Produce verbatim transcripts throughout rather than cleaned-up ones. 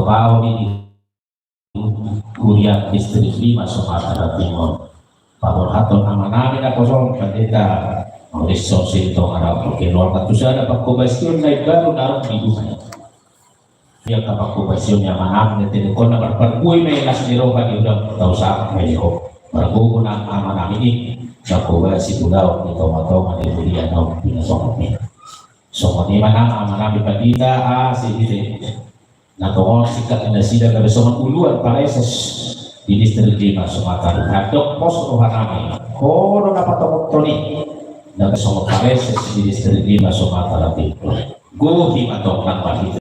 Pauli di Huria Distrik lima Sumatera Timur. Paborhaton amanami naposo, Pandita Mauricio Sinto, ada keluarga tu sada pangkobasion na imbaru na ro di Dumai. Ia ka pangkobasion ni amanami na tinekon na marparbue ma i las ni roha di ulaon tau sangap ma i ho. Margogo nang amanami i, pangkobasi ulaon di tonga-tonga ni huria na pinatongon i. Songon i ma nang amanami Pandita, ah, si Bide. Na tongon singkat ni nasida gabe songon uluan pareses di Distrik lima Sumatera. Andok pos rohanami. Ho do na patongothon i. Na songon pareses di Distrik lima Sumatera Timur. Gohi ma tong nang marhite.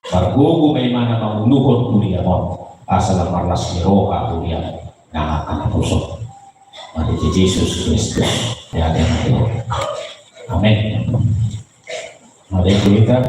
Margogo ma imana manguluhon huria on. Asa lam marlas ni roha huria na hanaposo. Marhite Jesus Kristus. Ya, ya, ya. Amin. Mari kita.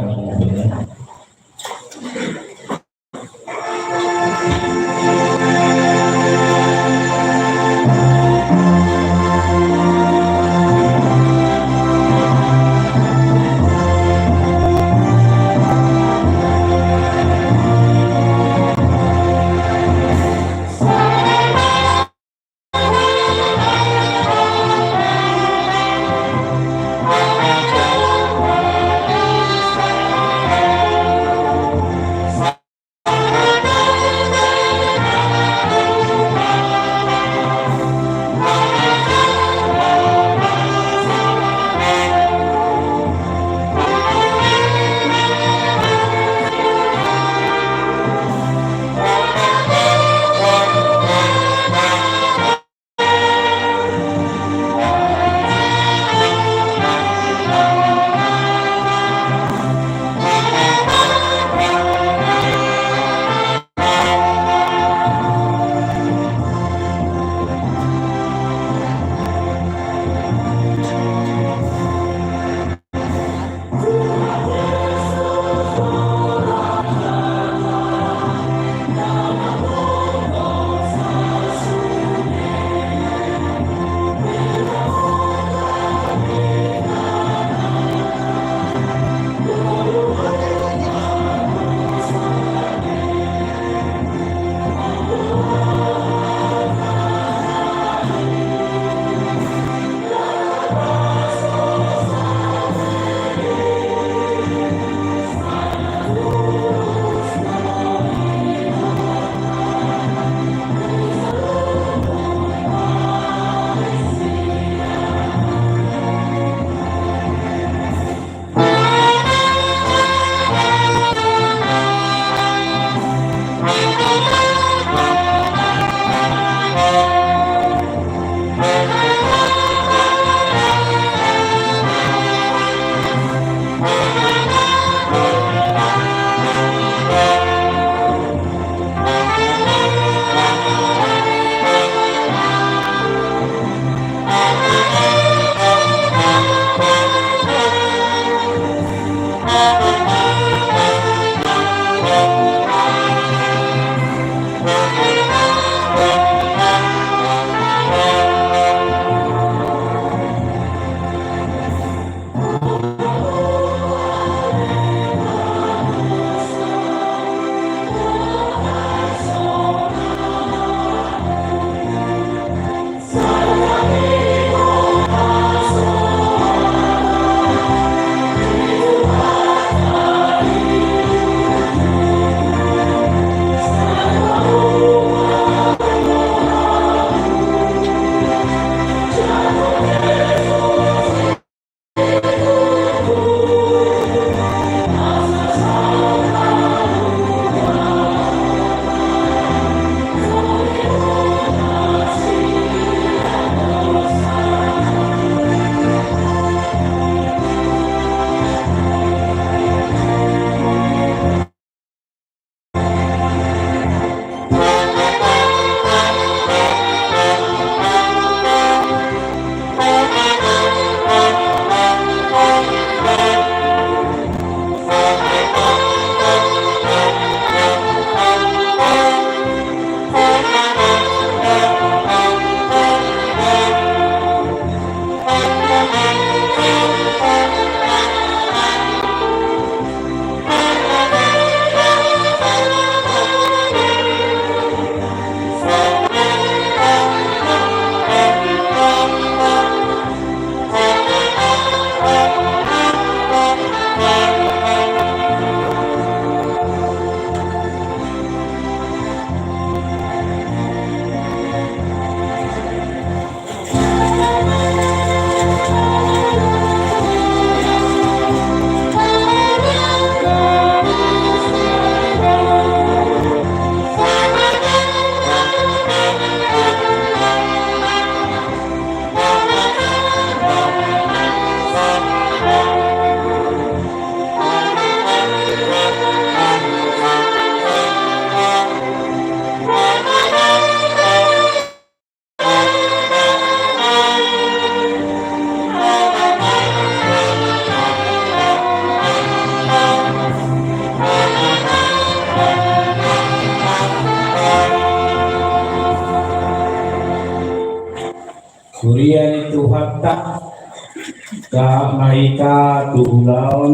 Dohot ma hita tu ulaon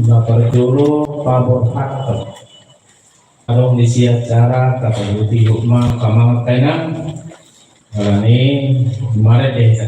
na parjolo paborhathon. Adong disi acara tapaihutihut ma hamu angka inang. Alani marende hita.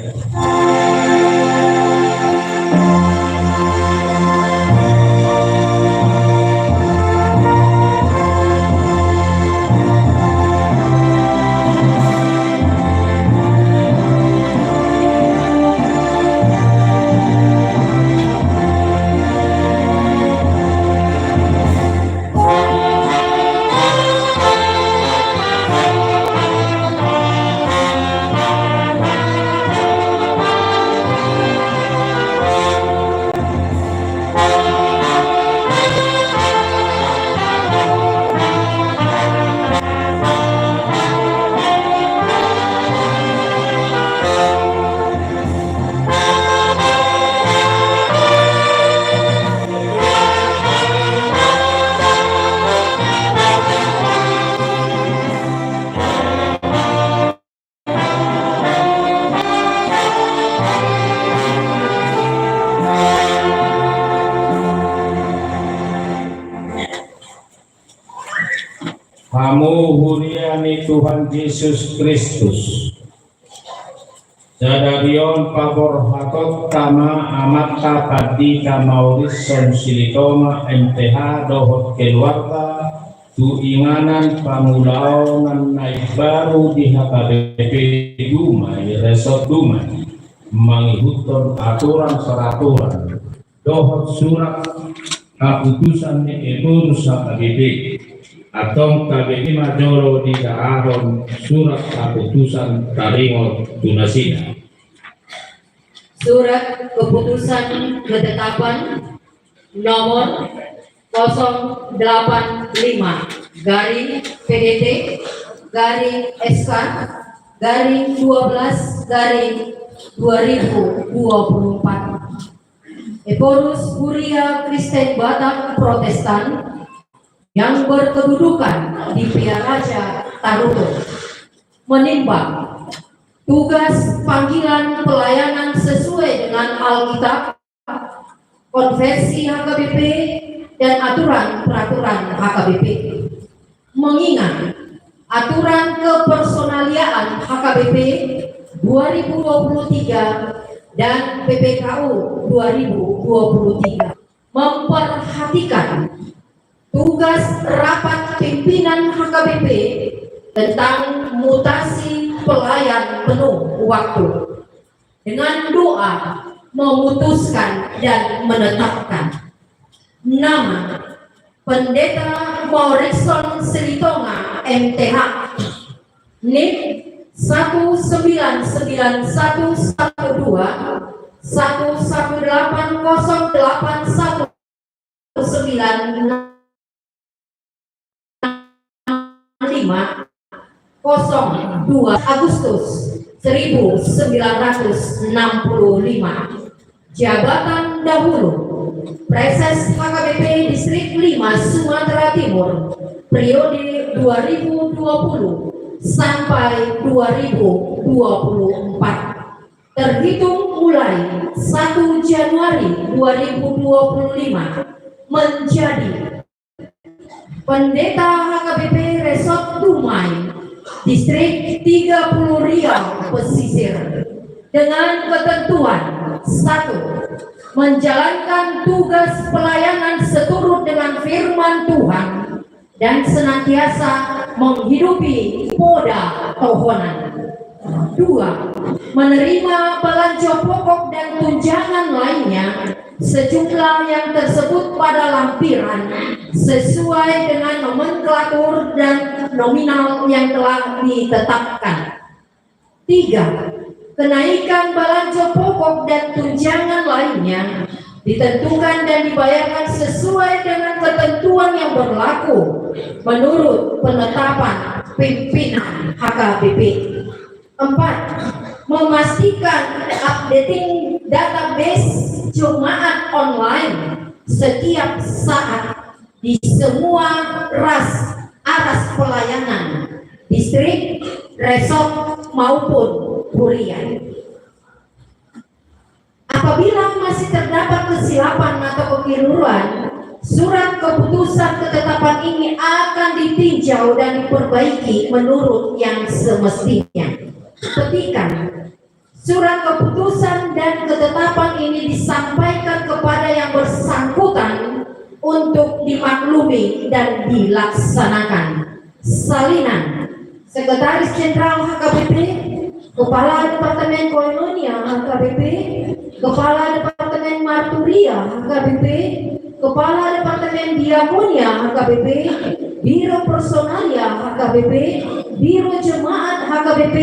Hamu huria ni Tuhan Jesus Kristus. Sadari on paborhatonta ma amanta Pandita Maurison Silitonga M T H dohot keluarga tu inganan pangulaonan na imbaru di H K B P Dumai, Resort Dumai, mangihuthon aturan peraturan dohot surat kaputusan ni Ephorus H K B P. Antong H K B P ma jolo dijaha on surat kaputusan taringot tu nasida. Surat keputusan ketetapan nomor kosong delapan lima garing P D T garing S K garing dua belas garing dua ribu dua puluh empat. Ephorus Huria Kristen Batak Protestan yang berkedudukan di Piaraja Tarutung menimbang tugas panggilan pelayanan sesuai dengan Alkitab, konvensi H K B P, dan aturan peraturan H K B P. Mengingat aturan kepersonaliaan H K B P dua ribu dua puluh tiga dan P P K U dua ribu dua puluh tiga, memperhatikan tugas rapat pimpinan H K B P tentang mutasi pelayan penuh waktu, dengan doa memutuskan dan menetapkan nama Pendeta Maurison Silitonga M T H, NIK satu sembilan sembilan satu satu dua, satu satu delapan kosong delapan satu sembilan enam lima kosong dua, Agustus seribu sembilan ratus enam puluh lima. Jabatan dahulu, Praeses H K B P Distrik lima Sumatera Timur, periode dua ribu dua puluh sampai dua ribu dua puluh empat. Terhitung mulai satu Januari dua ribu dua puluh lima, menjadi Pendeta H K B P Resort Dumai, Distrik tiga puluh Riau Pesisir, dengan ketentuan: satu, menjalankan tugas pelayanan seturut dengan firman Tuhan dan senantiasa menghidupi poda tohonan. Dua, menerima balanjo pokok dan tunjangan lainnya sejumlah yang tersebut pada lampiran sesuai dengan nomenklatur dan nominal yang telah ditetapkan. Tiga, kenaikan balanjo pokok dan tunjangan lainnya ditentukan dan dibayarkan sesuai dengan ketentuan yang berlaku menurut penetapan pimpinan H K B P. Empat, memastikan updating database jemaat online setiap saat di semua ras, aras pelayanan, distrik, resort, maupun huria. Apabila masih terdapat kesilapan atau kekeliruan, surat keputusan ketetapan ini akan ditinjau dan diperbaiki menurut yang semestinya. Petikan, surat keputusan dan ketetapan ini disampaikan kepada yang bersangkutan untuk dimaklumi dan dilaksanakan. Salinan, Sekretaris Jenderal H K B P, Kepala Departemen Koinonia H K B P, Kepala Departemen Marturia H K B P, Kepala Departemen Diakonia H K B P, Biro Personalia H K B P, Biro Jemaat H K B P,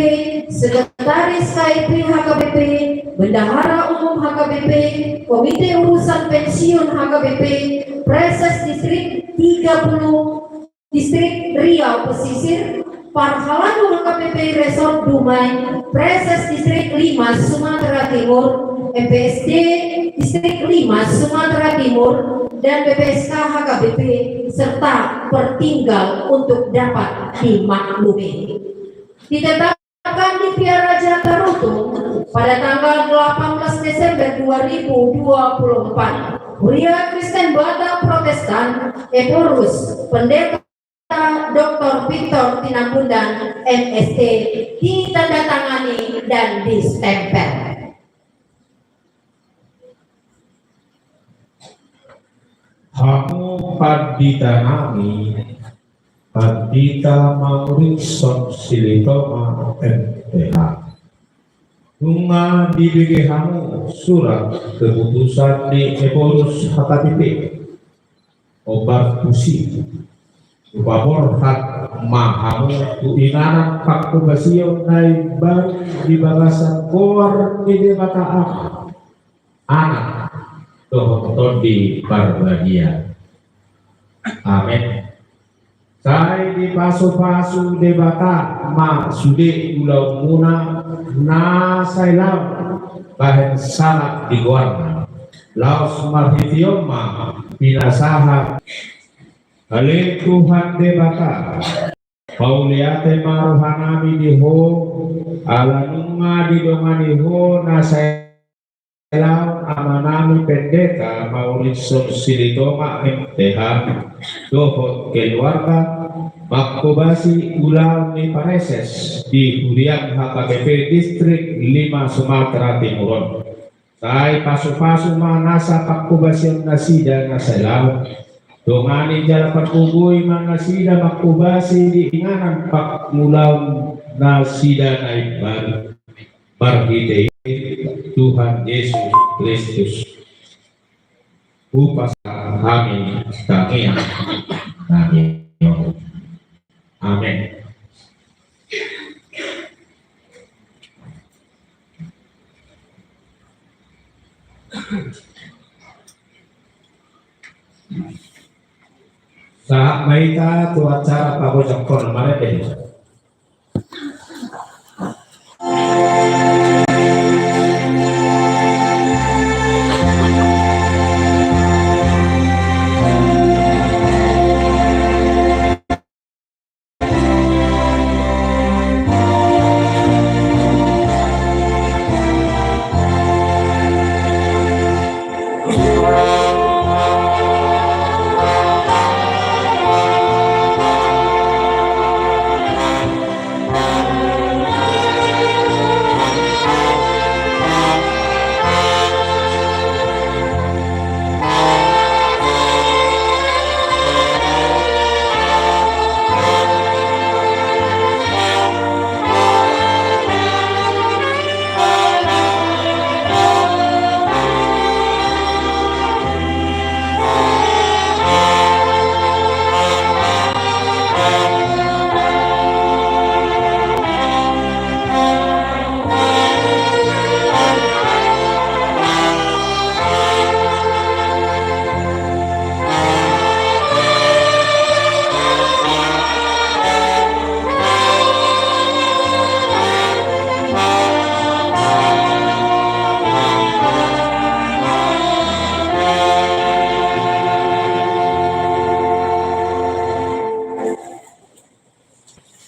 Sekretaris K I P H K B P, Bendahara Umum H K B P, Komite Urusan Pensiun H K B P, Praeses Distrik tiga puluh Distrik Riau Pesisir, Parhalado H K B P Resort Dumai, Praeses Distrik lima Sumatera Timur, M P S D Distrik lima Sumatera Timur, dan B P S K H K B P, serta pertinggal untuk dapat dimaklumi. Ditetapkan di Piaraja Tarutung pada tanggal delapan belas Desember dua ribu dua puluh empat, Huria Kristen Batak Protestan Ephorus, Pendeta Doktor Victor Tinambunan, M S T, ditandatangani dan distempel. Hamu pandita nami, Pandita Maurinson Silitoma, M T H. Nunga dibege hamu surat keputusan ni Ephorus H K B P. Hombar tusi, hupaborhat ma hamu tu inganan pangkobasion na imbaru di bagasan goar ni Debata Ama, Anak, dohot Tondi Parbadia. Amen. Sai dipasupasu Debata ma sude ulaonmuna na sailaon bahen sangap di goarna. Laos marhite on ma pinasahat. Ale Tuhan Debata, mauliate ma rohanami di Ho, ala nunga didongani Ho na sailaon amanami Pendeta Maurinson Silitoma, M T H, dohot keluarga, mangkobasi ulaon ni Praeses di Hurian H K B P Distrik lima Sumatera Timur on. Sai pasupasu ma nasa pangkobasion nasida na sailaon. Dongani jala pargogoi ma nasida mangkobasi di inganan pangulaon nasida na imbaru. Marhite Tuhan Jesus Kristus. Hupasahat hami tangiang nami on. Amen. Sahat ma hita tu acara pabojongkon, marende.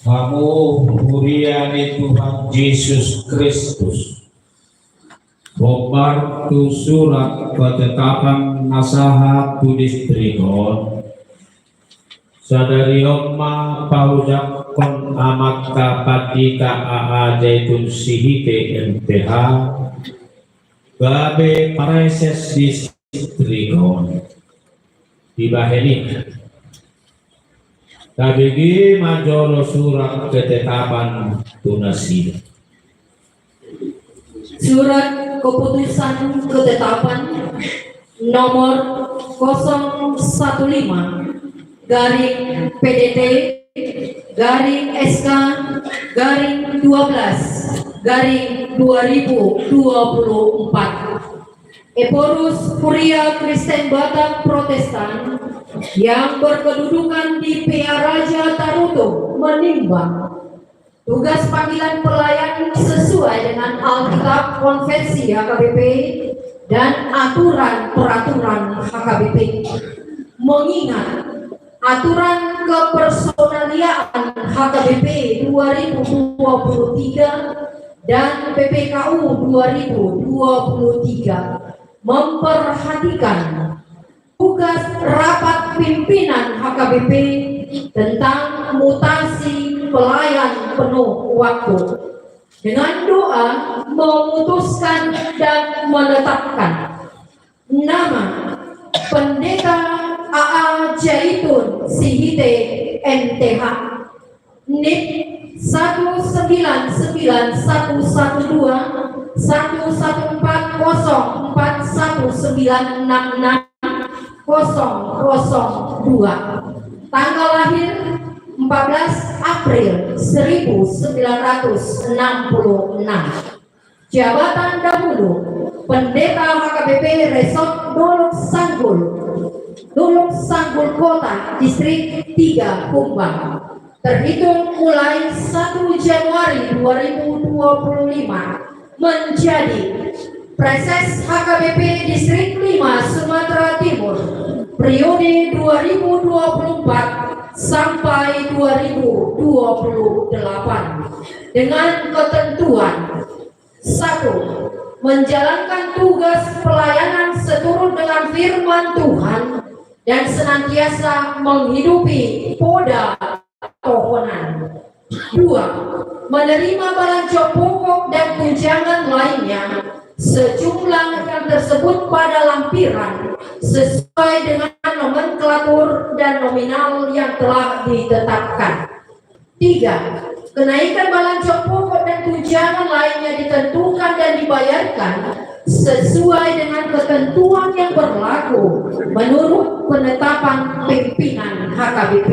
Hamu huria ni Tuhan Jesus Kristus, hot Partu surat ketetapan na sahat tu distrik on. Sadari on ma pahujakkon amanta pandita A A Jaitun Sihite M T H gabe praeses distrik on. Dibahen i, tabege ma jolo surat ketetapan tu nasida. Surat keputusan ketetapan nomor kosong satu lima garing P D T garing S K garing dua belas garing dua ribu dua puluh empat. Ephorus Kuria Kristen Batak Protestan yang berkedudukan di Pearaja Tarutung menimbang tugas panggilan pelayan sesuai dengan Alkitab Konvensi H K B P dan aturan peraturan H K B P. Mengingat aturan kepersonaliaan H K B P dua ribu dua puluh tiga dan P P K U dua ribu dua puluh tiga memperhatikan tugas rapat pimpinan H K B P tentang mutasi pelayan penuh waktu. Dengan doa memutuskan dan menetapkan nama Pendeta A A Jaitun Sihite M T H, NIK satu sembilan sembilan satu satu dua, satu satu empat kosong empat satu sembilan enam enam kosong kosong dua. Tanggal lahir empat belas April seribu sembilan ratus enam puluh enam. Jabatan dahulu, Pendeta H K B P Resort Dolok Sanggul, Dolok Sanggul Kota, Distrik tiga Humbang. Terhitung mulai satu Januari dua ribu dua puluh lima menjadi Praeses H K B P Distrik lima Sumatera Timur, periode dua ribu dua puluh empat sampai dua ribu dua puluh delapan, dengan ketentuan: satu, menjalankan tugas pelayanan seturut dengan firman Tuhan dan senantiasa menghidupi poda tohonan. Dua, menerima balanco pokok dan tunjangan lainnya sejumlah yang tersebut pada lampiran sesuai dengan nomenklatur dan nominal yang telah ditetapkan. Tiga, kenaikan balanco pokok dan tunjangan lainnya ditentukan dan dibayarkan sesuai dengan ketentuan yang berlaku menurut penetapan pimpinan H K B P.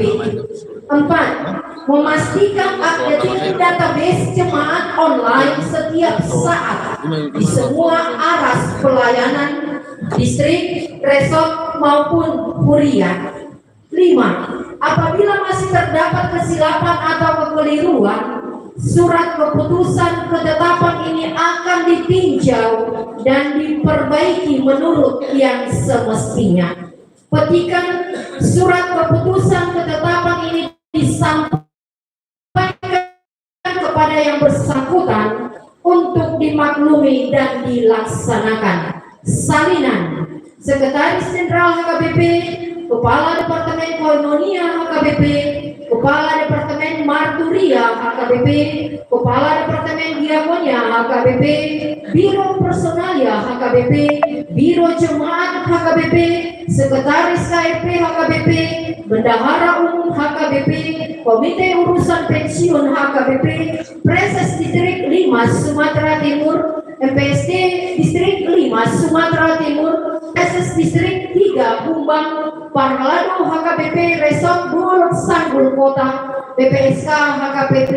Empat, memastikan updating database jemaat online setiap saat di semua aras pelayanan distrik, resort, maupun kuria. Lima, apabila masih terdapat kesilapan atau kekeliruan, surat keputusan ketetapan ini akan ditinjau dan diperbaiki menurut yang semestinya. Petikan surat keputusan ketetapan ini disampaikan kepada yang bersangkutan untuk dimaklumi dan dilaksanakan. Salinan, Sekretaris Jenderal H K B P, Kepala Departemen Koinonia H K B P, Kepala Departemen Marturia H K B P, Kepala Departemen Diakonia H K B P, Biro Personalia H K B P, Biro Jemaat H K B P, Sekretaris K R P H K B P, Bendahara Umum H K B P, Komite Urusan Pensiun H K B P, Praeses Distrik lima Sumatera Timur, M P S D Distrik lima Sumatera Timur, Praeses Distrik tiga Humbang, Parhalado H K B P Resort Dolok Sanggul Kota, P P S K H K B P,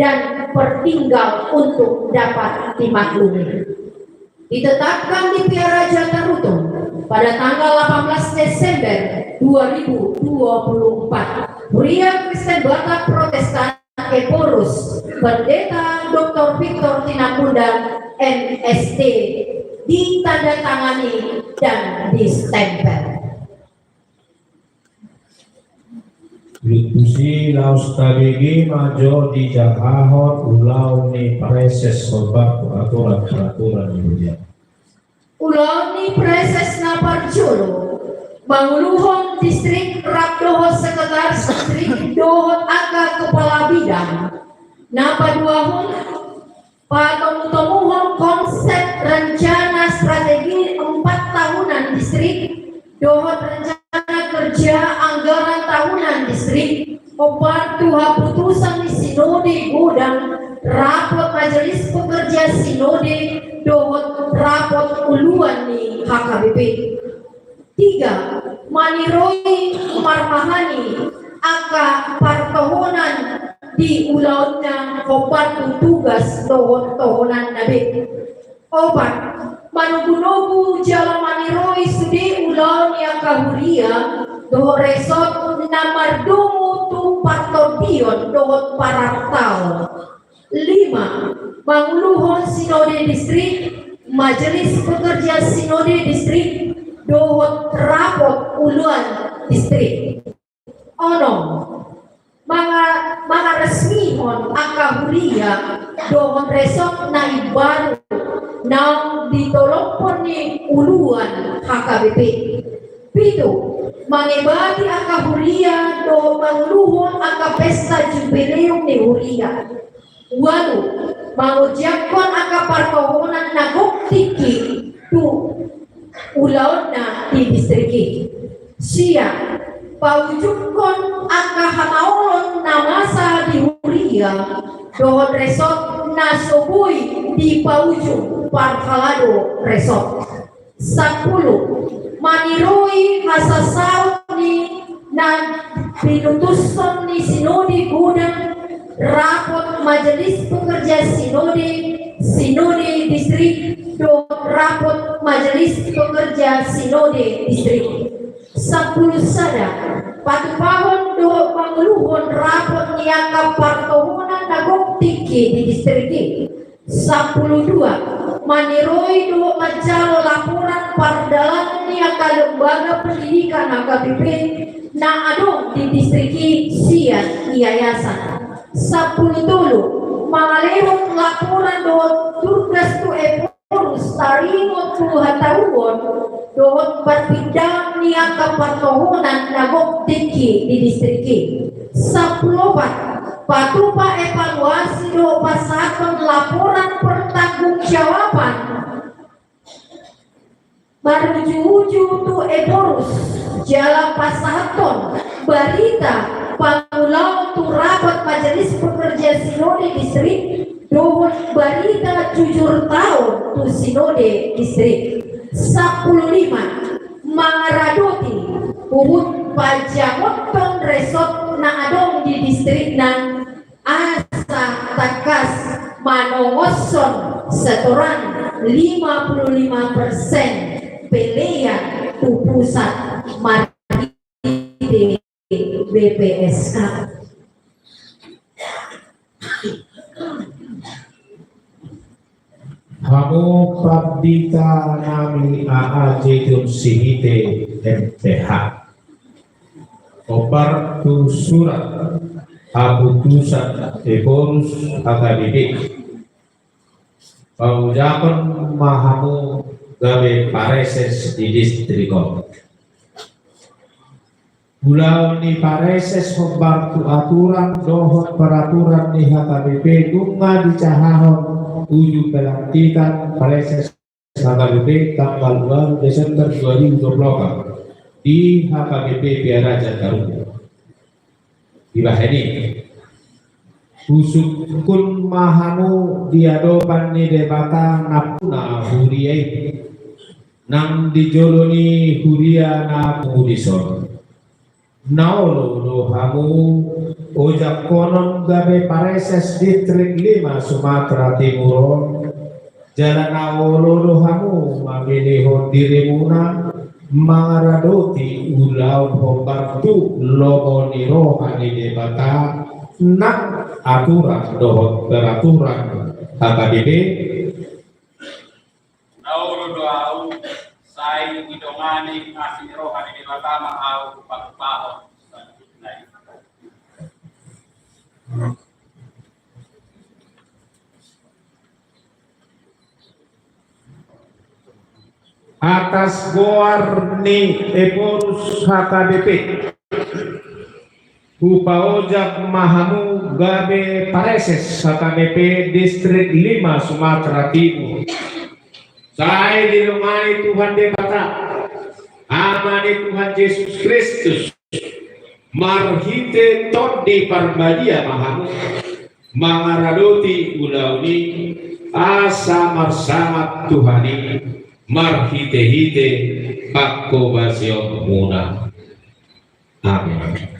dan pertinggal untuk dapat dimaklumi. Ditetapkan di Pearaja Tarutung pada tanggal delapan belas Desember dua ribu dua puluh empat. Kuria Kristen Batak Protestan Ephorus, Pendeta Doktor Victor Tinambunan, M S D, ditandatangani dan distempel. Tusi laos tabege ma jo dijahahon ulaon ni praeses hombar tu aturan-peraturan ni huriaon. Praeses na parjolo, manguluhon distrik rap dohot sekretaris distrik dohot angka kepala bidang. Na paduahon, patomutomuhon konsep rencana strategi empat tahunan distrik dohot rencana kerja anggaran tahunan distrik, hombar tu haputusan ni sinode godang, rapot majelis pekerja sinode dohot rapot uluan ni H K B P. Tiga, maniroi marmahani angka partohonan di ulaonna hombar tu tugas dohot tohonanna be. Opat, manogunogu jala maniroi sude ulaon ni angka huria dohot resort na mardomu tu partondion dohot parartaon. Lima, manguluhon sinode distrik, majelis pekerja sinode distrik dohot rapot uluan distrik. Onom, manga-, mangaresmihon angka huria dohot resort na imbaru naung ditolophon ni uluan H K B P. Pitu, mangebati angka huria dohot manguluhon angka pesta jubileum ni huria. Ualu, mangojakhon angka partohonan na gok tingki tu ulaonna di distrik i. Sia, paujunghon angka hamaolon na masa di huria dohot resort na so boi dipaujung parhalado resort. Sampulu, maniroi hasasaon ni na pinutushon ni sinode godang, rapot majelis pekerja sinode, sinode distrik, dohot rapot majelis pekerja sinode distrik. Sampulu sada, patupahon dohot manguluhon rapot ni angka partohonan na gok tingki di distrik i. Sampulu dua, maniroi dohot manjalo laporan pardalanan ni angka lembaga pendidikan H K B P na adong di distrik i sian yayasan. Sampulu tolu, mangalehon laporan dohot tugas tu Ephorus taringot tu hatahuon dohot parpindahan ni angka partohonan na gok tingki di distrik i. Sampulu opat, patupa evaluasi dohot pasahathon laporan pertanggungjawaban maruju-uju tu Ephorus jala pasahathon barita pangulaon tu rapat majelis pekerja sinode distrik dohot barita jujur taon tu sinode distrik. Sampulu lima, mangaradoti huhut pajamothon resort na adong di distrikna asa tangkas manongoshon setoran lima puluh lima persen pelean tu pusat marhite B P S K. Hamu pandita nami A A Zaitun Sihite M P H. Hombar tu surat haputusan Ephorus H K B P. Paujunghon ma hamu gabe pareses di distrik on. Ulaon ni pareses hombar tu aturan dohot peraturan ni H K B P nunga disahahon uju pelantikan pareses H K B P tanggal dua Desember dua ribu dua puluh opat di H K B P Piaraja Tarumbu. Dibahen i, husungkun ma hamu di adopan ni Debata nampuna huria i, nang di jolo ni huria na pungu dison. Na olo do hamu ojak konon gabe pareses distrik lima Sumatera Timur on, jala na olo do hamu mamilihon dirimuna mangaradoti ulaon hombar tu lomo ni roha ni Debata nang aturan dohot peraturan H K B P. Na olo do ahu, sai didongani asi ni roha ni Debata ma ahu patupahon saluhutna i. Atas goar ni Ephorus H K B P, hupaojak ma hamu gabe praeses H K B P Distrik lima Sumatera Timur. Sai dilomani Tuhan Debata, Ama ni Tuhan Jesus Kristus, marhite Tondi Parbadia ma hamu mangaradoti ulaon i, asa marsangap Tuhan i marhite-hite panghobasionmuna. Amin.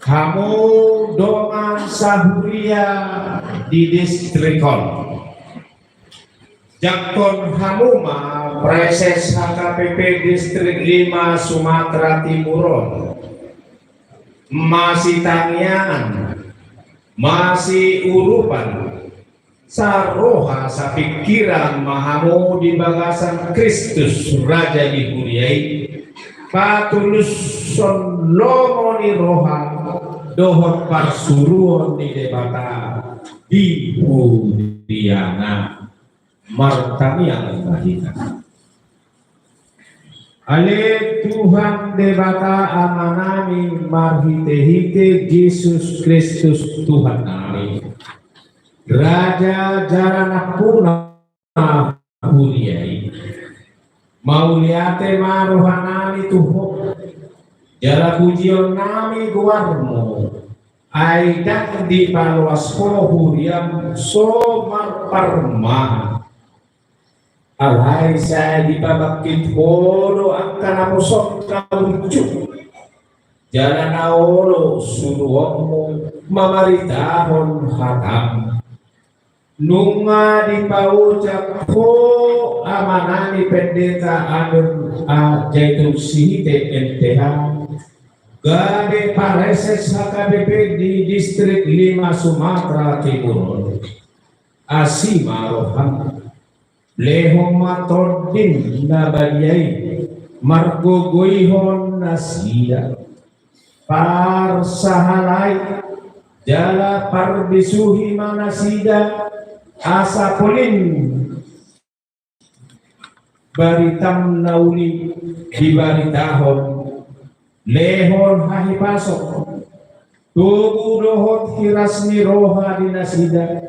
Hamu dongan sahuria di distrik on, jangkon hamu ma praeses H K B P Distrik lima Sumatera Timur on. Masitangiangan, masiurupan, saroha sapingkiran ma hamu di bagasan Kristus Raja ni huria i, patulushon lomo ni roha dohot parsuruon ni Debata di huriana. Martangiang ma hita. Ale Tuhan Debata Amanami, marhite-hite Jesus Kristus Tuhannami, Raja jala nampuna huria i, mauliate ma rohanami tu Ho, jala pujionnami goarmu, ai ndang dipaloas Ho huriam so marparmahan. Alai sai dipabangkit Ho do angka naposom na burju, jala na olo suruonmu mamaritahon hatam. Nunga dipaojak Ho Amanami Pendeta Adon A. Jaiton Sihite, M T H, gabe praeses H K B P di Distrik lima Sumatera Timur on. Asi ma roham. Lehon ma Tondim na badia i, margogoihon nasida. Parsahalai jala parbisuhi ma nasida, asa polin baritam na uli dibaritahon. Lehon hahipason, togu dohot hiras ni roha di nasida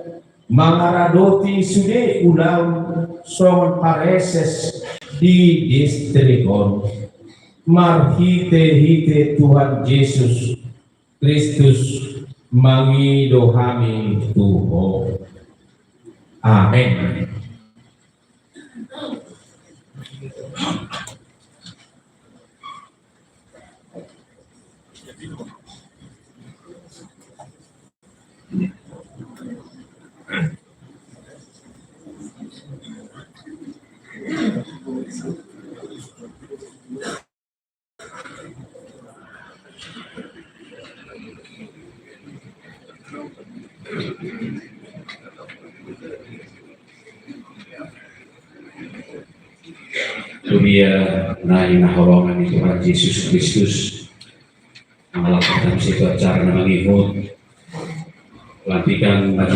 mangaradoti sude ulaon songon praeses di distrik on. Marhite-hite Tuhan Jesus Kristus, mangido hami tu Ho. Amen. Huria na hinaholongan ni Tuhan Jesus Kristus, na mangalap hami tu acara na mangihut lantikan na